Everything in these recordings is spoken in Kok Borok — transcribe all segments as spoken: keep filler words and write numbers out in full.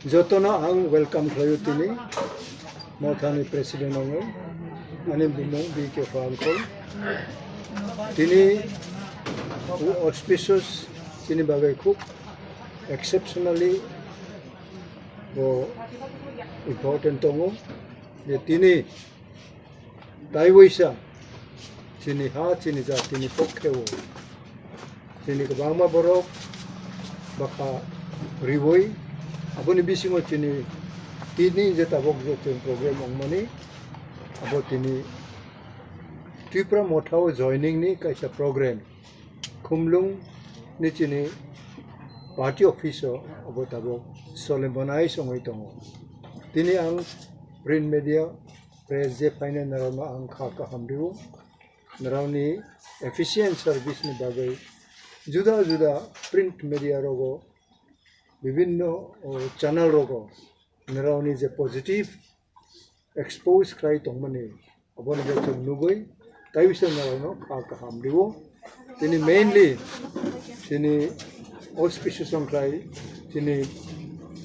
Jotono ang welcome khlaio tini Mothani president wngwi, ani bumung B K Pha uncle. Tini auspicious, tini bagwi khub exceptionally bo important tongo je tini taiwisa chini ha, chini jatini pokheo chini kwbangma borok bwkha riwi, aboni bisingo chini tini je tabuk je chwng program wngmani, abo tini Tipra Mothao joining ni kaisa program. Khumlung ni chini party office o abo tabuk solemnized wngwi tongo. Tini ang print media press je phainai norokno ang kha kaham rio. Norokni efficient service ni bagwi juda juda print media rogo bibinno, o, channel rogo norokni je positive expose khlai tongmani, aboni je chwng nugwi taiwisa norokno kha kaham rio. Tini mainly chini auspicious wngkhlai chini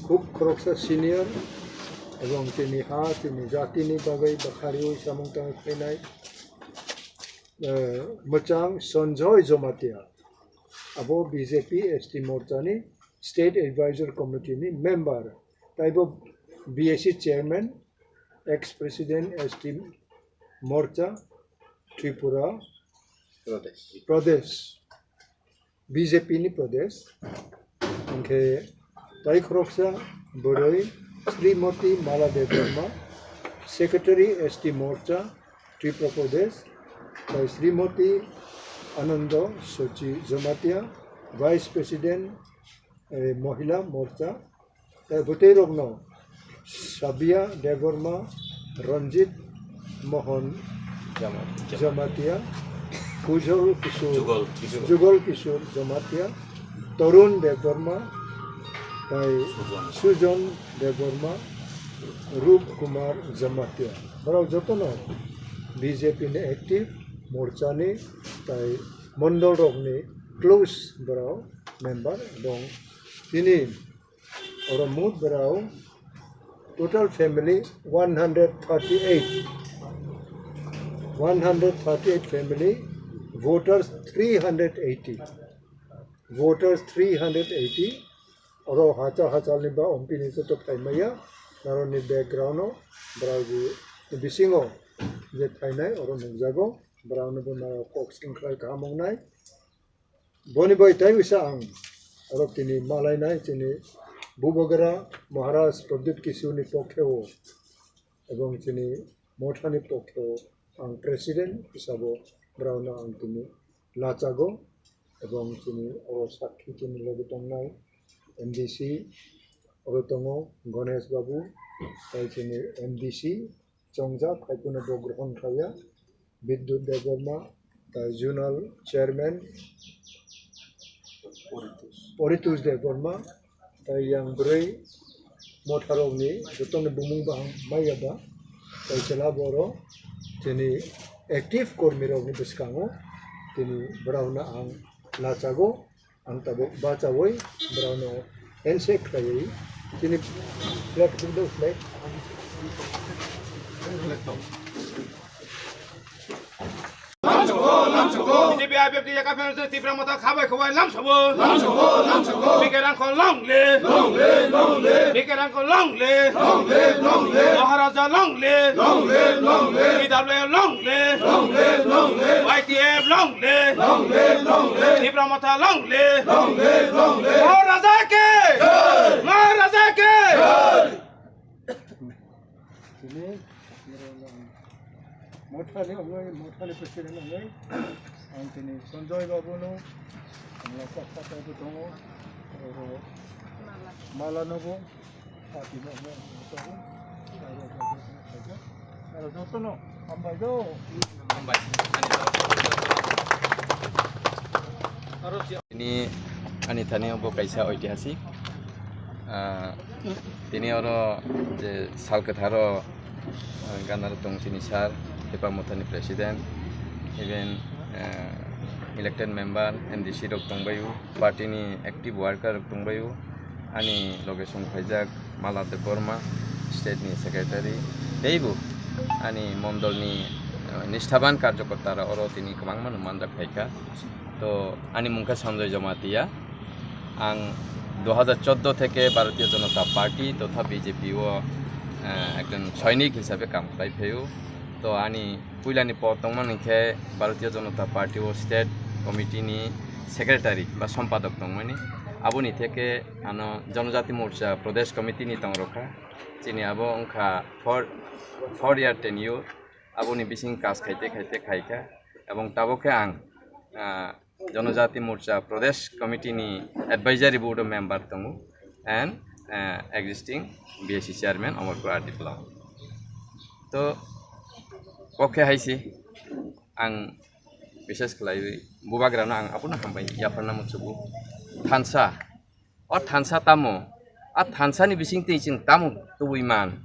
khub khoroksa senior ebong chini ha, chini jatini bagwi bwkha riwi samung tangwi phainai, eh, mwchang Sanjoy Jomatia, abo B J P S T Morcha ni State Advisor Committee ni member, taibo B S C chairman, ex president S T Morcha Tripura Pradesh. Pradesh, B J P ni Pradesh. Hwnkhe tai khoroksa bwrwi Srimati Mala Debbarma, Secretary S T Morcha Tripura Pradesh, tai Srimati Anando Sochi Jamatia, Vice President, eh, Mohila Morcha, tai bwtwi rokno Sabia Debbarma, Ranjit Mohan Jamatia, Jamatia, Kujol Kishore, Jugal Kishore. Jugal Kishore Jamatia, Tarun Debbarma, tai Sujon. Sujon Debbarma, Rup Kumar Jamatia. Borok jotono B J P ni active, Morcha ni, tai Mondol rokni close borok member dong. Tini oro mut borok total family one hundred thirty-eight, one hundred thirty-eight family, voters three hundred eighty, voters three hundred eighty. Oro hachal hachal ni ba M P ni joto phaimaya, naroni background o borok bisingo je phainai oro nukjago, borok no bo narok kok sing khlai kaham wngnai. Boni bai tai wisa ang oro tini malainai chini Bubagra Maharaj Pradyut Kishore ni pokhe o ebong chini Mothani pokhe o ang president hisabo borok no ang tini lachago, ebong chini oro sakhi chini logi tongnai M D C oro tongo Ganesh Babu, tai chini M D C chongjak, hai phano bo grohon khaiya, Bidyut Debbarma, tai Zonal Chairman Paritosh Debbarma, tai yang bwrwi Motharokni jotoni bumung bahang maiya ba, tai chwla boro chini active kormirokni bwskango tini borokno ang lachago, ang tabuk bachaui borokno handshake khlaiwi chini flag, flag. B J P I P F T yakha phano Tipra Motha khabai khabai lamsabo. Lamsabo, lamsabo. Bikerang kho long live. Long live, long live. Bikerang kho long live. Long live, long live. Maharaja long live. Long live, long live. T W F long live. Long live, long live. Y T F long live. Long live, long live. Tipra Motha long live. Long live, long live. Maharaja ki. Jai. Maharaja ki. Jai. Tini Mothani wngwi, Mothani president wngwi, ang tini Sanjoy Babu no, ang lasa khatai bo tongo, oro mala no bo, party no wngwi ang tongo, aro jotono hambai do. Hambai. Tini ani thani bo kaisa oitihasik, ah, tini oro je sal kwtharo, ah, ganaro tong chini sir, Tipra Mothani president, even, ah, elected member, M D C rok tongbaio, party ni active worker rok tongbaio, Ani loge song phaijak Mala Debbarma, state ni secretary, teibo ani mondol ni, eh, nisthaban karjokorta rok oro tini kwbangma no manjak phaikha. To ani mung khe Sanjoy Jamatia. Ang dui hajar chordo theke Bharatiya Janata Party totha B J P o, eh, ekjon soinik hisabe kam khlai phaio. To ani puilani por tongmani khe Bharatiya Janata Party o state committee ni secretary ba sompadok tongmani. Aboni theke ano Janajati Morcha Pradesh Committee ni tongrokha. Chini abo wngkha four, four year tenure. Aboni bising kas khaite khaite khaikha. Ebong tabok khe ang, ah, Janajati Morcha Pradesh Committee ni Advisory Board o member tongo and, ah, existing B S C chairman Amar Kumar Dipla. To, kok khe hai se ang bishes khlaiwi bubagrano ang abono hambai yapharna muchugo. Thansa, o thansa tamo, a thansa ni bising twi chwng tamo tubui man,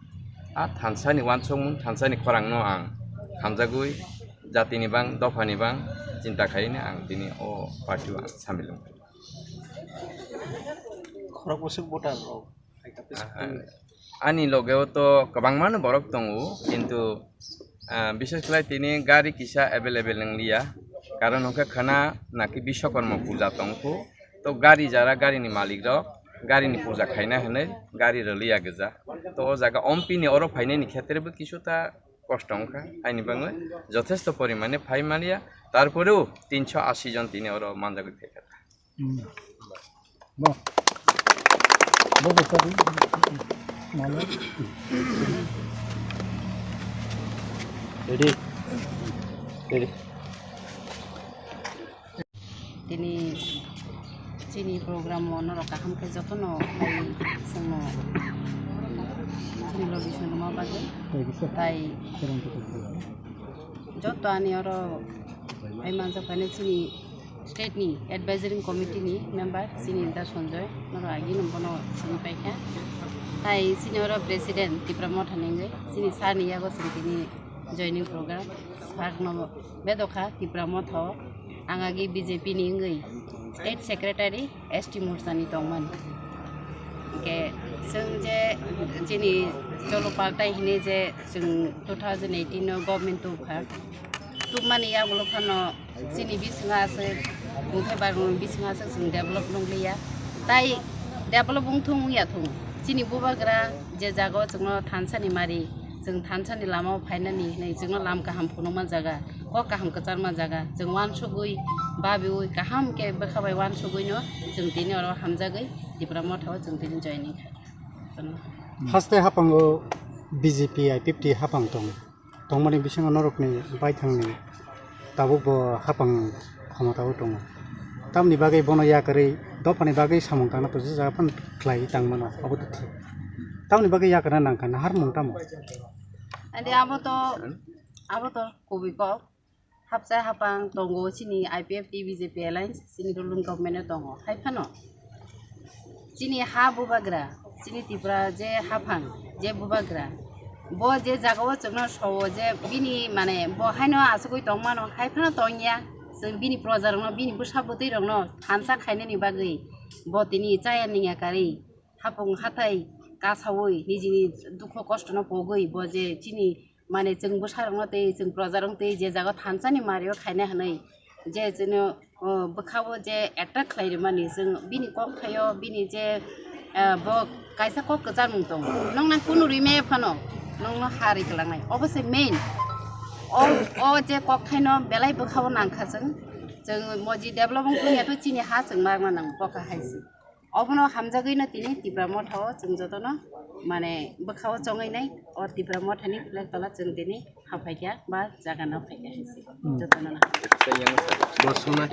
a thansa ni uansukmung, thansa ni khorang no ang hamjagwi jati ni bang, dopha ni bang chinta khaini ang tini o party o ang samil wngkha. Khorok bwswk voter rok hai kha bwswk. Ah, ani loge o to kwbangma no borok tongo, kintu, ah, bishes khlai tini gari kisa available wng liya, karon hwnkhe khwna naki Biswakarma puja tong kho, to gari jara gari ni malik rok gari ni puja khaina hinwi gari rw liya gwja, to o jaga ompi ni oro phainai ni khetre bo kisu ta kosto wngkha, haini bagwi jothesto porimane phai maliya, tarporeo tinsho ashi jon tini oro manjagwi phaikha. Hmm. Bo. Bo bo sari. Mala. Ready. Ready. Tini chini program o norok kaham khe jotono phai chwngno chini logi swnama bagwi. Tei kisa. Tai. Joto ani oro hai manjak phai chini state ni advisory committee ni member chini da Sanjoy, norok agi no bono sini paikha. Tai chini oro president Tipra Motha ni wngwi chini sir ni yago chwng tini joining program sak no bedokha Tipra Motha o. Ang agi B J P ni wngwi state secretary S T Morcha ni tongmani. Hwnkhe chwng je chini cholo paltai hinwi je chwng two thousand eighteen o government tubukha. Tubmani yagulo phano chini bisingo aswk, bumthai barmani bisingo aswk chwng develop nukliya. Tai develop wngthung wngya thung, chini bubagra je jagao chwngno thansa ni mari, chwng thansa ni lamao phainani hinwi chwngno lam kaham phunukma jaga, kok kaham kwcharma jaga, chwng uansugwi, babiwi, kaham khe bwkha bai uansugwino chwng tini oro hamjagwi Tipra Motha o chwng tini joining kha. Haste haphango B J P I P F T haphang tong. Tongmani bisingo norokni baithangni tabukbo haphang khomotao tongo. Tamni bagwi bono yakarwi dophani bagwi samung tangna tongsa jaga phano khlaiwi tangmano, abo tongthok. Tamni bagwi yakarna nangkha naharmung tamo? Ande abo to, abo to kubui kok. Hapsa haphang tongo chini I P F T B J P alliance, chini ruling government o tongo. Hai phano chini ha bubagra, chini Tripura je haphang, je bubagra, bo je jagao chwngno sowo je bini mane bo haino asugwi tongmano, hai phano tongya, chwng bini projarokno, bini bwsa bwtwirokno thansa khainani bagwi bo tini chaya ningya karwi, hapung hathai kasaui nijini dukho kostono pogwi bo je chini mane chwng bwsarokno tei chwng projarokno tei je jaga thansani mario khaina hwnwi je chwngno, o, bwkhao je attract khlai rwmani chwng bini kokthaio bini je, eh, bo kaisa kok kwcharmung tongo, nokna kunu rwi maya phano nokno ha rwi kwlangnai, obo se main. O, o je kokthaino belai bwkhao nangkha chwng, chwng moji develop wng tongya to chini ha chwng magna nango, boka hai se. Obono hamjagwino tini Tipra Motha o chwng jotono mane bwkhao chongwi nai, o Tipra Motha ni flag tola chwng tini haphaikha ba jaga no phaikha hinsi. Hmm. Jotono na. Bo songnai.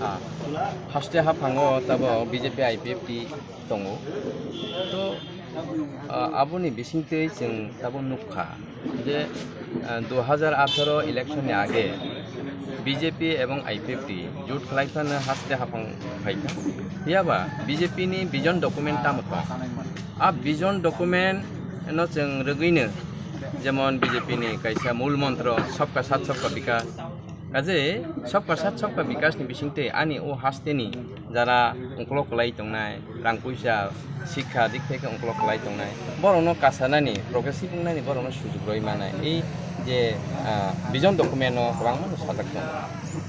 Ah, haste haphango tabo B J P I P F T tongo. To, ah, aboni bisingtwi chwng tabo nukha je, ah, dui hajar atharo election ni age B J P ebong I P F T jut khlai phano haste haphang phaikha. Phiyaba B J P ni vision document tamo tong? A vision document no chwng rwgwino, jemon B J P ni kaisa mul montro Sabka Sath Sabka Vikas. Kaje Sabka Sath Sabka Vikas ni bisingtwi ani o haste ni jara ungkolok kwlai tongnai, rang puisa, sikha dik thai khe ungkolok kwlai tongnai, borokno kasanani, progressive wngnani borokno sujuk rwi manai. Ei je, ah, vision document-o kwbangma no sajak tongo.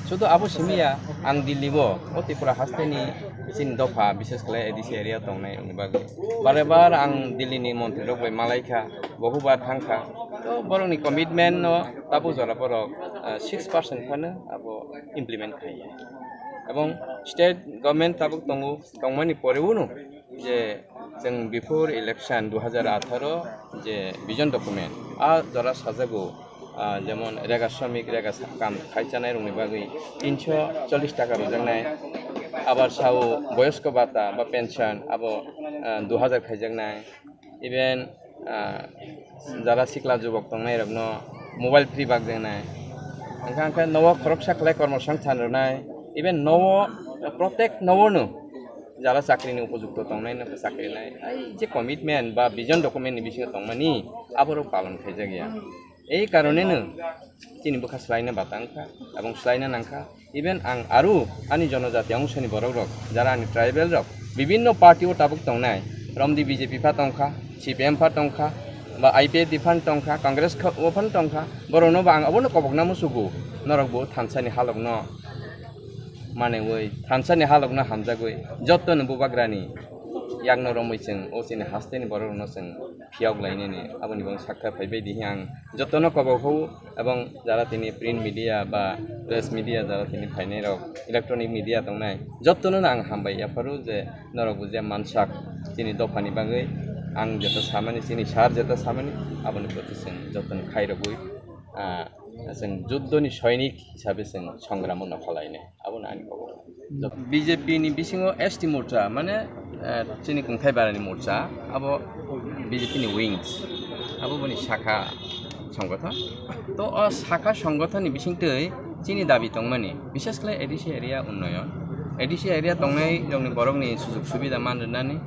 Sudu abo simi ya, ang Delhi-o, o Tripura hasteni chini dopha, bishes khlai A D C area tongnai rokni bagwi. Bare bar ang Delhi-ni montri rok bai malai kha, bohubar thang kha. To borokni commitment-no tabuk jora borok, ah, six percent phano abo implement khai ya. Ebong state government tabuk tongo, tongmani poreo no je chwng before election dui hajar atharo je vision document, a jora sajago, ah, jemon rega shramik, rega sa-, kam khai chanai rokni bagwi tinso chollish taka rwjaknai, abar sao boyosko bata ba pension abo, ah, dui hajar khaijaknai, even, ah, jara sikla jubok tongnai rokno mobile free bakjaknai, hwnkhe, hwnkhe nogo khoroksa khlai kormo sangthan rwnai, even nogo protek nogo no jara chakrini upojukto tongnai no chakri nai. Ai je commitment ba vision document ni bisingo tongmani aborok palon khaijak ya. Ei karone no chini bwkha swlaina batang kha, abong swlaina nang kha. Even ang aru ani jonojati ongshani borok rok, jara ani tribal rok, bibinno party o tabuk tongnai, romdi B J P pha tong kha, C P M pha tong kha, ba I P F T phan tong kha, Congress kha-, o phan tong kha, borokno ba ang abono kobokna musugo, norok bo thansani halokno manwi, thansani halokno hamjagwi, jottoni bubagrani yakno romwi chwng o chini hasteni borok rokno chwng phiyok lainani aboni bagwi sakha phaibai di ang jotono kobok hou, ebong jara tini print media ba press media jara tini phainai rok electronic media tongnai jotono ang hambai yapharu je norok bo je mansak chini dophani bagwi ang jeta samani chini sar jeta samani aboni proti chwng jotono khairogwi, ah, chwng juddoni soinik hisabe chwng songramo nokhalainai. Abono ani kobok. B J P ni bisingo S T morcha, mane, eh, chini kungthai barani morcha, abo B J P ni wings, abo boni sakha songgothon. To o sakha songgothon ni bisingtwi chini dabi tongmani, bishes khlai A D C area unnoyon, A D C area tongnai rokni borokni sujug subida man rwnani,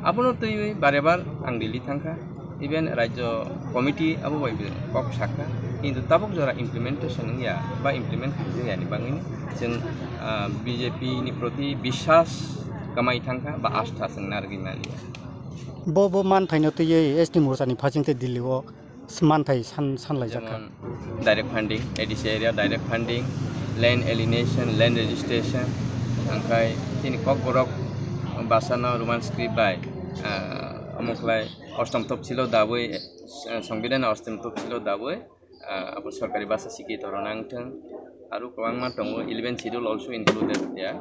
abono twiwi bare bar ang Delhi thangkha. Even Rajyo Committee abo bai kok sakha, kintu tabuk jora implementation wngya ba implement khaijak yani bagwino chwng, ah, B J P ni proti biswas kwmai thangkha ba astha chwng narwgwi manya. Bo, bo manthai no twiwi S T morcha ni phasing tei Delhi o manthai san, san laijak kha. Jemon direct funding, A D C area direct funding, land alienation, land registration, angkhai chini kokborok bwsano Roman script bai, ah, omo khlai Ostom topsilo dabwi, eh, Songbidan Ostom topsilo dabwi, ah, abo sorkari basa sikhi torona wngthwng. Aro kwbangma tongo, eleven schedule also included there.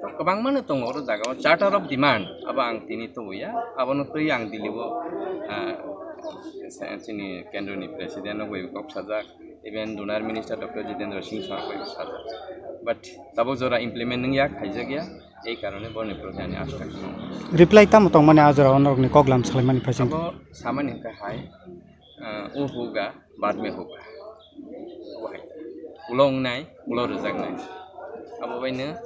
To kwbangma no tongo oro jaga o, charter of demand, abo ang tini tubuya, abono twi ang Delhi o, ah, chini kendro ni president no bai kok sajak, even donor minister Doctor Jitendra Singh Saha bai sajak. But tabuk jora implement wngya, khaijakya, ei karone boni proti ani asta kwbang. Reply tamo tongmani a jora onorokni koklam salaimani phaising? Abo samani hwnkha hai, ah, u hoga, bad mein hoga. Abo hai. Ulo wngnai, ulo rwjaknai. Abo baino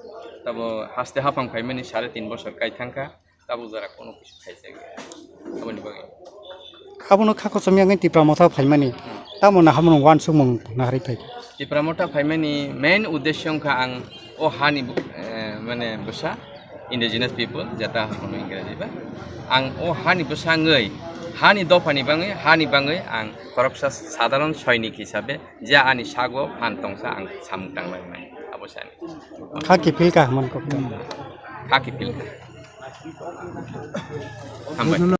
tabo haste haphang phaimani sare tin bosor kai thangkha, tabuk jora kono kisa khaijak ya. Aboni bagwi. Abono kha kochom yangwi Tipra Motha phaimani. Hmm. Tamo na hamrung wansukmung naharwi phai. Tipra Motha phaimani main uddesho wngkha ang o hani bu-, eh, mane bwsa, indigenous people, jeta hono Ingraji ba. Ang o hani bwsa wngwi, hani dophani bangwi, hani bangwi ang khoroksa sadharon soinik hisabe je ani sago phan tongsa ang samung tanglai mani. Abo sani. Kha kiphil kha hwnmani kok. Kha kiphil kha. Hambai.